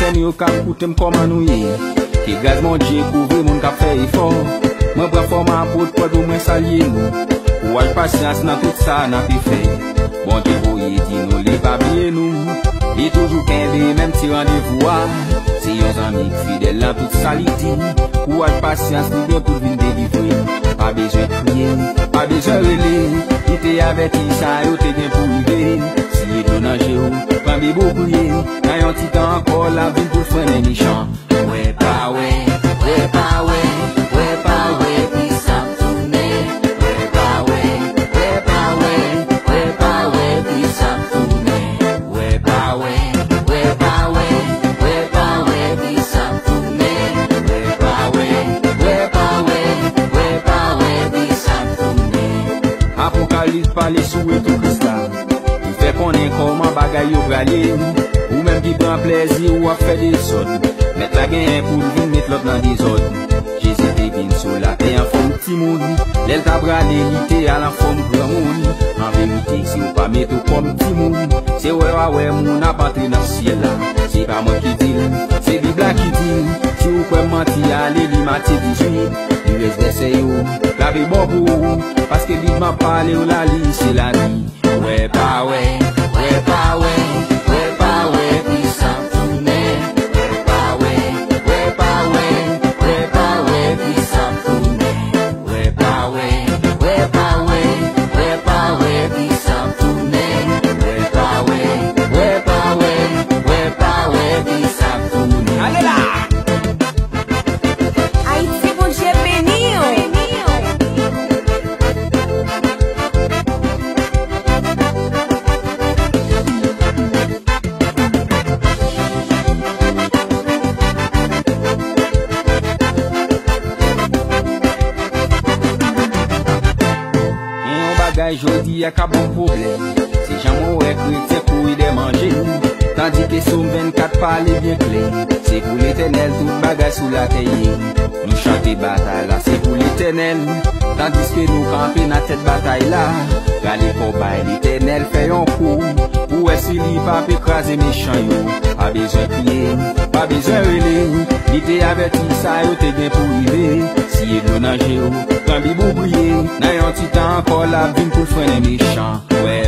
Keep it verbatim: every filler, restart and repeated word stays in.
Frè m yo k ap koute m, kòman nou ye? Ke gras Bondye kouvri moun k ap fè efò. Mwen pran fòm apot pwèl pou mwen salye nou. Kouraj, pasyans nan tout sa n ape fè. Bondye voye di nou li pa bliye nou. Li toujou kenbe menm ti randevou a. Se yon zanmi k fidèl nan tout sa li di. Kouraj, pasyans, li gen pou l vin delivre. Pa bezwen kriye, pa bezwen rele. Li te avèti sa yo te gen pou rive. Siye dlo nan je w, pran Bib ou priye. Nan yon ti tan ankò, l ap vin pou l frennen mechan. Wè pa wè, wè pa wè, wè pa wè, ki sa m tounen. Wè pa wè, wè pa wè, wè pa wè, ki sa m tounen. Wè pa wè, wè pa wè, wè pa wè, ki sa m tounen. Wè pa wè, wè pa wè, wè pa wè, ki sa m tounen. Apokalips pale sou retou Kris la. Li fè konnen kòman bagay yo prale. Ou menm ki pran plèzi ou ap fè dezòd. Mèt la genyen pou l vin met lòt nan dezòd. Jezi te vin sou latè an fòm timoun. Lè l t ap prale, li te al an fòm granmoun. An verite, si w pa met ou kòm timoun, se wè w a wè moun ap antre nan syèl la. Se pa mwen ki di l, se Bib la ki di l. Si w kwè m manti, ale li Matye dizuit. Li rès vèsè yo, l ap bon pou ou. Paske Bib m ap pale w la, li se lavi. Wè pa wè, wè pa wè, wè pa wè, ki sa m tounen. Wè pa wè, wè pa wè, wè pa wè, ki sa m tounen. Wè pa wè, wè pa wè, wè pa wè, ki sa m tounen. Wè pa wè, wè pa wè, wè pa wè, ki sa m tounen. Ale la! Ayiti, Bondye beni w. Gen yon bagay jodi a k ap ban m pwoblèm. Se jan mwen wè kretyen kouri dèyè manje. Tandike Sòm vennkat pale byen klè. Se pou Letènèl tout bagay sou latè ye. Nou chante batay la, se pou Letènèl. Tandiske nou kanpe nan tèt batay la. Rale kò bay Letènèl, fè yon kou. Pou wè si li pa pe kraze mechan yo. Pa bezwen kriye, pa bezwen rele. Li te avèti sa yo te gen pou rive. Siye dlo nan je w, pran Bib ou priye. Nan yon ti tan ankò, l ap vin pou l frennen mechan. Wè